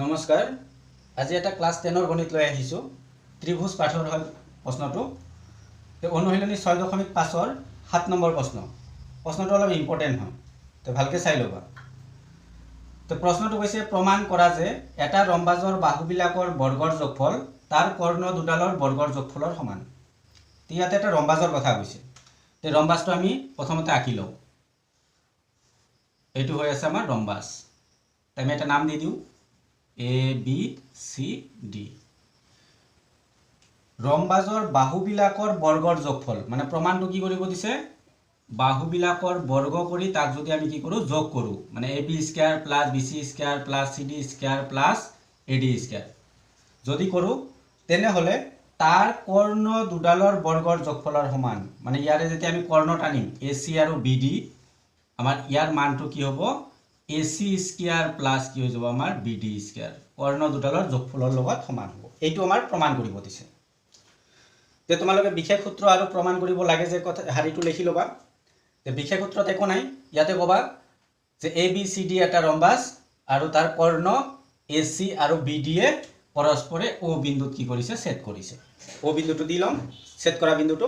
নমস্কাৰ, আজি এটা ক্লাছ 10ৰ গণিত লৈ আহিছোঁ। ত্ৰিভুজ পাঠৰ হয় প্ৰশ্নটো। অনুশীলনী 6.5ৰ 7 নম্বৰ প্ৰশ্ন। প্ৰশ্নটো অলপ ইম্পৰ্টেণ্ট হয়, তো ভালকৈ চাই ল'বা। তো প্ৰশ্নটো কৈছে, প্ৰমাণ কৰা যে এটা ৰম্বাজৰ বাহুবিলাকৰ বৰ্গৰ যোগফল তাৰ কৰ্ণ দুডালৰ বৰ্গৰ যোগফলৰ সমান। ইয়াতে এটা ৰম্বাজৰ কথা কৈছে। তো ৰম্বাজটো আমি প্ৰথমতে আঁকি লওঁ। এইটো হৈ আছে আমাৰ ৰম্বাজ। আমি এটা নাম দি দিওঁ, এ বি চি ডি। ৰম্বাজৰ বাহুবিলাকৰ বৰ্গৰ যোগফল, মানে প্ৰমাণটো কি কৰিব দিছে, বাহুবিলাকৰ বৰ্গ কৰি তাক যদি আমি কি কৰোঁ, যোগ কৰোঁ, মানে A B square plus B C square plus C D square plus A D square যদি কৰোঁ, তেনেহ'লে তাৰ কৰ্ণ দুডালৰ বৰ্গৰ যোগফলৰ সমান। মানে ইয়াৰে যেতিয়া আমি কৰ্ণ টানিম এ চি আৰু বি ডি, আমাৰ ইয়াৰ মানটো কি হ'ব, এ চি স্কোৱাৰ প্লাছ কি হৈ যাব আমাৰ বি ডি স্কোৱাৰ, কৰ্ণ দুডালৰ যোগফলৰ লগত সমান হ'ব। এইটো আমাৰ প্ৰমাণ কৰিব দিছে। তে তোমালোকে বিশেষ সূত্ৰ আৰু প্ৰমাণ কৰিব লাগে যে কথা শাৰীটো লিখি ল'বা। তে বিশেষ সূত্ৰত একো নাই, ইয়াতে ক'বা যে এ বি চি ডি এটা ৰম্বাজ আৰু তাৰ কৰ্ণ এ চি আৰু বি ডিয়ে পৰস্পৰে অ' বিন্দুত কি কৰিছে, ছেদ কৰিছে। অ' বিন্দুটো দি ল'ম, ছেদ কৰা বিন্দুটো।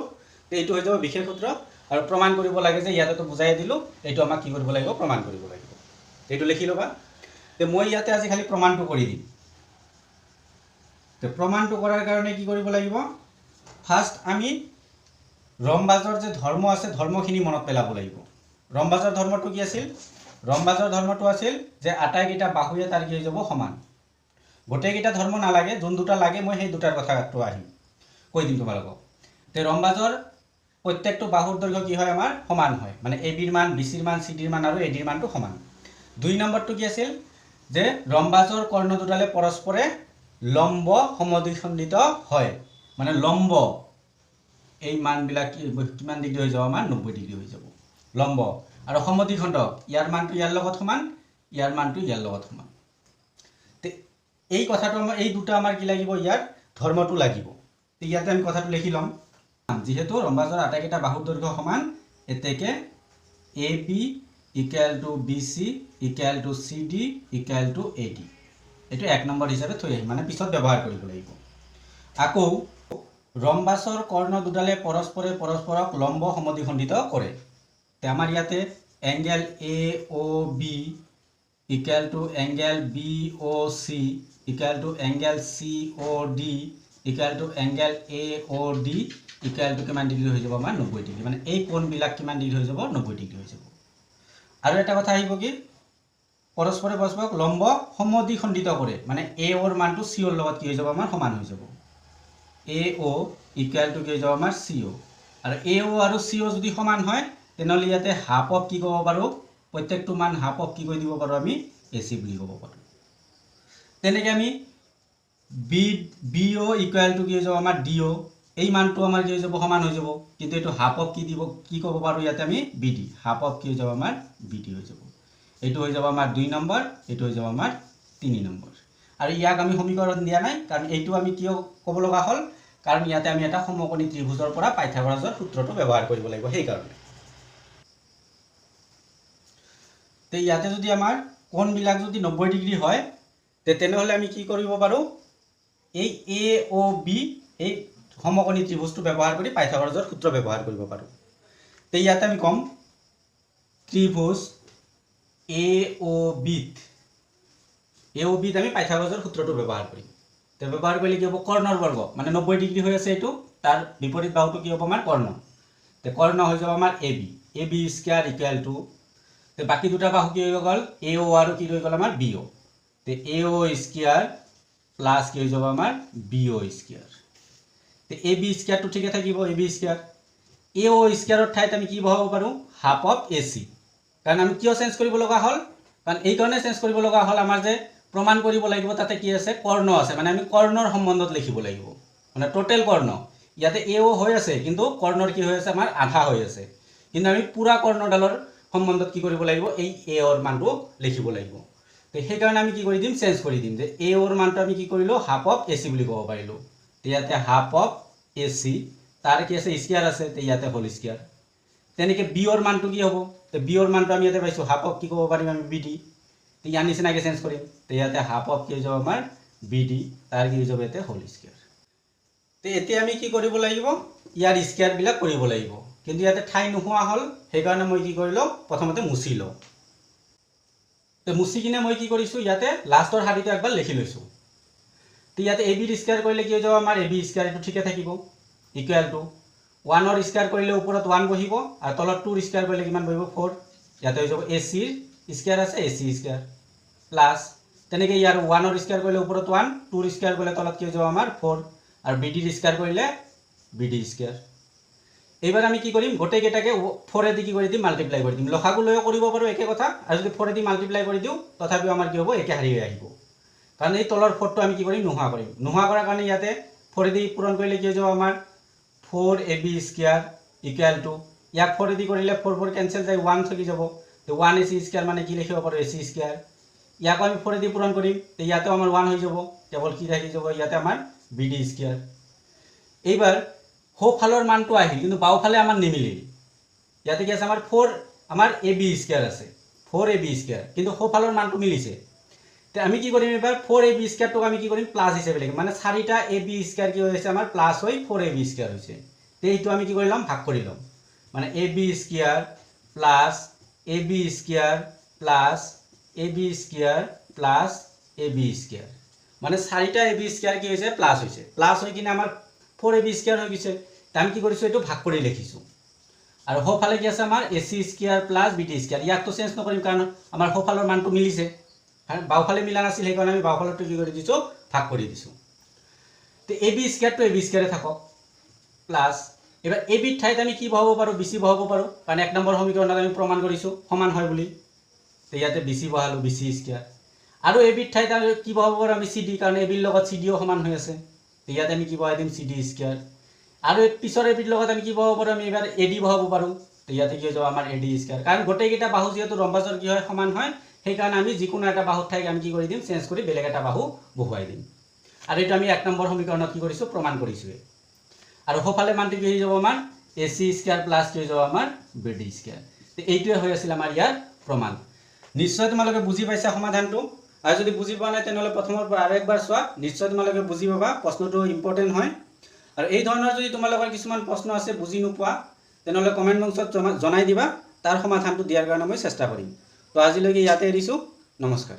এইটো হৈ যাব বিশেষ সূত্ৰ। আৰু প্ৰমাণ কৰিব লাগে যে ইয়াতেতো বুজাই দিলোঁ, এইটো আমাক কি কৰিব লাগিব, প্ৰমাণ কৰিব লাগিব। এইটো লিখি ল'বা। তে মই ইয়াতে আজি খালি প্ৰমাণটো কৰি দিম। তে প্ৰমাণটো কৰাৰ কাৰণে কি কৰিব লাগিব, ফাৰ্ষ্ট আমি ৰম্বাজৰ যে ধৰ্ম আছে, ধৰ্মখিনি মনত পেলাব লাগিব। ৰম্বাজৰ ধৰ্মটো কি আছিল, ৰম্বাজৰ ধৰ্মটো আছিল যে আটাইকেইটা বাহুৱে তাৰ কি হৈ যাব, সমান। গোটেইকেইটা ধৰ্ম নালাগে, যোন দুটা লাগে মই সেই দুটাৰ কথাটো আহিম কৈ দিম তোমালোকক। তে ৰম্বাজৰ প্ৰত্যেকটো বাহুৰ দৈৰ্ঘ্য কি হয় আমাৰ, সমান হয়, মানে এ বিৰ মান, বি চিৰ মান, চি ডিৰ মান আৰু এ ডিৰ মানটো সমান। 2 নম্বৰটো কি আছিল যে ৰম্বাজৰ কৰ্ণ দুডালে পৰস্পৰে লম্ব সমদ্বিখণ্ডিত হয়, মানে লম্ব এই মানবিলাক কিমান ডিগ্ৰী হৈ যাব আমাৰ, 90 ডিগ্ৰী হৈ যাব লম্ব। আৰু সমদ্বিখণ্ড ইয়াৰ মানটো ইয়াৰ লগত সমান, ইয়াৰ মানটো ইয়াৰ লগত সমান। তে এই কথাটো আমাৰ, এই দুটা আমাৰ কি লাগিব, ইয়াৰ ধৰ্মটো লাগিব। তে ইয়াতে আমি কথাটো লিখি ল'ম। যিহেতু ৰম্বাজৰ আটাইকেইটা বাহুৰ দৈৰ্ঘ্য সমান, এতেকে A B equal to B C equal to C D equal to A D, এইটো 1 নম্বৰ হিচাপে থৈ আহিম, মানে পিছত ব্যৱহাৰ কৰিব লাগিব। আকৌ ৰম্বাছৰ কৰ্ণ দুডালে পৰস্পৰে পৰস্পৰক লম্ব সমদ্বিখণ্ডিত কৰে। তে আমাৰ ইয়াতে angle A O B equal to angle B O C equal to angle C O D equal to angle A O D equal to কিমান ডিগ্ৰী হৈ যাব আমাৰ, 90 ডিগ্ৰী। মানে এই কোণবিলাক কিমান ডিগ্ৰী হৈ যাব, 90 ডিগ্ৰী হৈ যাব। আৰু এটা কথা আহিব কি, পৰস্পৰে পৰস্পৰক লম্ব সমদ্বিখণ্ডিত কৰে, মানে এ অ'ৰ মানটো চি অ'ৰ লগত কি হৈ যাব আমাৰ, সমান হৈ যাব। এ অ' ইকুৱেল টু কি হৈ যাব আমাৰ, চি অ'। আৰু এ অ' আৰু চি অ' যদি সমান হয়, তেনেহ'লে ইয়াতে হাফ অফ কি ক'ব পাৰোঁ, প্ৰত্যেকটো মান হাফ অফ কি কৰি দিব পাৰোঁ আমি, এ চি বুলি ক'ব পাৰোঁ। তেনেকৈ আমি বি অ' ইকুৱেল টু কি হৈ যাব আমাৰ, ডি অ', এই মানটো আমাৰ কি হৈ যাব, সমান হৈ যাব। কিন্তু এইটো হাফ অফ কি দিব, কি ক'ব পাৰোঁ ইয়াতে আমি, বি ডি, হাফ অফ কি হৈ যাব আমাৰ, বি ডি হৈ যাব। এইটো হৈ যাব আমাৰ 2 নম্বৰ, এইটো হৈ যাব আমাৰ 3 নম্বৰ। আৰু ইয়াক আমি সমীকৰণ দিয়া নাই, কাৰণ এইটো আমি কিয় ক'ব লগা হ'ল, কাৰণ ইয়াতে আমি এটা সমকোণী ত্ৰিভুজৰ পৰা পাইথাগোৰাছৰ সূত্ৰটো ব্যৱহাৰ কৰিব লাগিব, সেইকাৰণে। তে ইয়াতে যদি আমাৰ কোণবিলাক যদি 90 ডিগ্ৰী হয়, তেনেহ'লে আমি কি কৰিব পাৰোঁ, এই এ অ' বি এই সমকোণী ত্ৰিভুজটো ব্যৱহাৰ কৰি পাইথাগোৰাছৰ সূত্ৰ ব্যৱহাৰ কৰিব পাৰোঁ। তে ইয়াতে আমি ক'ম ত্ৰিভুজ এ অ' বিত, এ অ' বিত আমি পাইথাগোৰাছৰ সূত্ৰটো ব্যৱহাৰ কৰিম। তে ব্যৱহাৰ কৰিলে কি হ'ব, কৰ্ণৰ বৰ্গ, মানে 90 ডিগ্ৰী হৈ আছে এইটো, তাৰ বিপৰীত বাহুটো কি হ'ব আমাৰ, কৰ্ণ। তে কৰ্ণ হৈ যাব আমাৰ A B, A B square equal to, তে বাকী দুটা বাহু কি হৈ গ'ল, এ অ' আৰু কি হৈ গ'ল আমাৰ, বি অ'। তে এ অ' স্কোৱাৰ প্লাছ কি হৈ যাব আমাৰ, বি অ' স্কোৱাৰ। তে এ বি স্কোৱাৰটো ঠিকে থাকিব, A B square. A O' স্কোৱাৰৰ ঠাইত আমি কি বহাব পাৰোঁ, হাফ অফ এ চি। কাৰণ আমি কিয় চেঞ্জ কৰিব লগা হ'ল, কাৰণ এইকাৰণে চেঞ্জ কৰিব লগা হ'ল, আমাৰ যে প্ৰমাণ কৰিব লাগিব তাতে কি আছে, কৰ্ণ আছে, মানে আমি কৰ্ণৰ সম্বন্ধত লিখিব লাগিব, মানে টোটেল কৰ্ণ। ইয়াতে এ অ' হৈ আছে, কিন্তু কৰ্ণৰ কি হৈ আছে আমাৰ, আধা হৈ আছে, কিন্তু আমি পূৰা কৰ্ণডালৰ সম্বন্ধত কি কৰিব লাগিব, এই এ অ'ৰ মানটো লিখিব লাগিব। তো সেইকাৰণে আমি কি কৰি দিম, চেঞ্জ কৰি দিম যে এ অ'ৰ মানটো আমি কি কৰিলোঁ, হাফ অফ এ চি বুলি ক'ব পাৰিলোঁ। ইয়াতে হাফ অফ এ চি, তাৰ কি আছে, স্কোৱাৰ আছে, তে ইয়াতে হোল স্কোৱাৰ। তেনেকৈ বি অ'ৰ মানটো কি হ'ব, তে বি অ'ৰ মানটো আমি ইয়াতে পাইছোঁ হাফ অফ কি ক'ব পাৰিম আমি, বি ডি। তো ইয়াৰ নিচিনাকৈ চেঞ্জ কৰিম। তো ইয়াতে হাফ অফ কি হৈ যাব আমাৰ বি ডি, তাৰ কি হৈ যাব ইয়াতে হোল স্কুৱেৰ। তো এতিয়া আমি কি কৰিব লাগিব, ইয়াৰ স্কুৱেৰবিলাক কৰিব লাগিব, কিন্তু ইয়াতে ঠাই নোহোৱা হ'ল, সেইকাৰণে মই কি কৰি লওঁ, প্ৰথমতে মুচি লওঁ। তো মুচি কিনে মই কি কৰিছোঁ, ইয়াতে লাষ্টৰ শাৰীটো একবাৰ লিখি লৈছোঁ। তো ইয়াতে এ বিৰ স্কুৱেৰ কৰিলে কি হৈ যাব আমাৰ এ বি স্কুৱেৰ, এইটো ঠিকে থাকিব, ইকুৱেল টু ওৱানৰ স্কুৱেৰ কৰিলে ওপৰত ওৱান বহিব আৰু তলত টুৰ স্কুৱেৰ কৰিলে কিমান বহিব, ফ'ৰ। ইয়াতে হৈ যাব এ চিৰ স্কুৱেৰ আছে, এ চি স্কুৱেৰ প্লাছ তেনেকৈ ইয়াৰ ওৱানৰ স্কুৱেৰ কৰিলে ওপৰত ওৱান, টুৰ স্কুৱেৰ কৰিলে তলত কি হৈ যাব আমাৰ ফ'ৰ, আৰু বি ডিৰ স্কুৱেৰ কৰিলে বি ডি স্কুৱেৰ। এইবাৰ আমি কি কৰিম, গোটেইকেইটাকে ফ'ৰেদি কি কৰি দিম, মাল্টিপ্লাই কৰি দিম। লসাগু লৈও কৰিব পাৰোঁ একে কথা, আৰু যদি ফ'ৰেদি মাল্টিপ্লাই কৰি দিওঁ তথাপিও আমাৰ কি হ'ব, একে শাৰী হৈ আহিব। কাৰণ এই তলৰ ফ'ৰটো আমি কি কৰিম, নোহোৱা কৰিম। নোহোৱা কৰাৰ কাৰণে ইয়াতে ফ'ৰেদি পূৰণ কৰিলে কি হৈ যাব আমাৰ four A B square equal to, ইয়াক ফ'ৰেদি কৰিলে ফ'ৰ ফ'ৰ কেঞ্চেল যায় ওৱান থাকি যাব, তো ওৱান এ চি স্কুৱেৰ মানে কি লিখিব পাৰোঁ, এ চি স্কুৱেৰ। ইয়াকো আমি ফ'ৰেদি পূৰণ কৰিম, তো ইয়াতেও আমাৰ ওৱান হৈ যাব, কেৱল কি থাকি যাব ইয়াতে আমাৰ বি ডি স্কুৱেৰ। এইবাৰ সোঁফালৰ মানটো আহিল, কিন্তু বাওঁফালে আমাৰ নিমিলিল। ইয়াতে কি আছে আমাৰ ফ'ৰ, আমাৰ এ বি স্কুৱেৰ আছে, ফ'ৰ এ বি স্কুৱেৰ, কিন্তু সোঁফালৰ মানটো মিলিছে। তে আমি কি কৰিম, এইবাৰ ফ'ৰ এ বি স্কুৱেৰটোক আমি কি কৰিম, প্লাছ হিচাপে লিখিম, মানে চাৰিটা এ বি স্কুৱেৰ কি হৈছে আমাৰ প্লাছ হৈ ফ'ৰ এ বি স্কুৱেৰ হৈছে। তে এইটো আমি কি কৰি ল'ম, ভাগ কৰি ল'ম, মানে A B square plus A B square plus A B square plus A B square, মানে চাৰিটা এ বি স্কুৱেৰ কি হৈছে, প্লাছ হৈছে, প্লাছ হৈ কিনে আমাৰ ফ'ৰ এ বি স্কুৱেৰ হৈ গৈছে। তে আমি কি কৰিছোঁ, এইটো ভাগ কৰি লিখিছোঁ। আৰু সোঁফালে কি আছে আমাৰ A C square plus B D square, ইয়াকতো চেঞ্জ নকৰিম কাৰণ আমাৰ সোঁফালৰ মানটো মিলিছে, বাওঁফালে মিলা নাছিল, সেইকাৰণে আমি বাওঁফালৰটো কি কৰি দিছোঁ, ভাগ কৰি দিছোঁ। তো এ বি স্কুৱেৰটো এ বি স্কুৱেৰে থাকক, প্লাছ এইবাৰ এ বিৰ ঠাইত আমি কি বহাব পাৰোঁ, বি চি বহাব পাৰোঁ, কাৰণ এক নম্বৰ সমীকৰণত আমি প্ৰমাণ কৰিছোঁ সমান হয় বুলি। তো ইয়াতে বি চি বহালোঁ, বি চি স্কুৱেৰ। আৰু এ বিৰ ঠাইত আমি কি বহাব পাৰোঁ, আমি চি ডি, কাৰণ এ বিৰ লগত চি ডিও সমান হৈ আছে। তো ইয়াতে আমি কি বহাই দিম, চি ডি স্কুৱেৰ। আৰু পিছৰ এ বিৰ লগত আমি কি বহাব পাৰোঁ, আমি এইবাৰ এ ডি বহাব পাৰোঁ। তো ইয়াতে কি হৈ যাব আমাৰ এ ডি স্কুৱেৰ, কাৰণ গোটেইকেইটা বাহু যিহেতু ৰম্বাছৰ কি হয়, সমান হয়, সেইকাৰণে আমি যিকোনো এটা বাহুৰ ঠাইত আমি কি কৰি দিম, চেঞ্জ কৰি বেলেগ এটা বাহু বহুৱাই দিম। আৰু এইটো আমি এক নম্বৰ সমীকৰণত কি কৰিছোঁ, প্ৰমাণ কৰিছোঁৱে। আৰু সোঁফালে মানটো কি হৈ যাব আমাৰ এ চি স্কুৱেৰ প্লাছ কি হৈ যাব আমাৰ বি ডি স্কুৱেৰ। তো এইটোৱে হৈ আছিল আমাৰ ইয়াৰ প্ৰমাণ। নিশ্চয় তোমালোকে বুজি পাইছা সমাধানটো, আৰু যদি বুজি পোৱা নাই তেনেহ'লে প্ৰথমৰ পৰা আৰু একবাৰ চোৱা, নিশ্চয় তোমালোকে বুজি পাবা, প্ৰশ্নটো ইম্পৰ্টেণ্ট হয়। আৰু এই ধৰণৰ যদি তোমালোকৰ কিছুমান প্ৰশ্ন আছে বুজি নোপোৱা তেনেহ'লে কমেণ্ট বক্সত জনাই দিবা, তাৰ সমাধানটো দিয়াৰ কাৰণে মই চেষ্টা কৰিম। তো আজিলৈকে ইয়াতে এৰিছোঁ, নমস্কাৰ।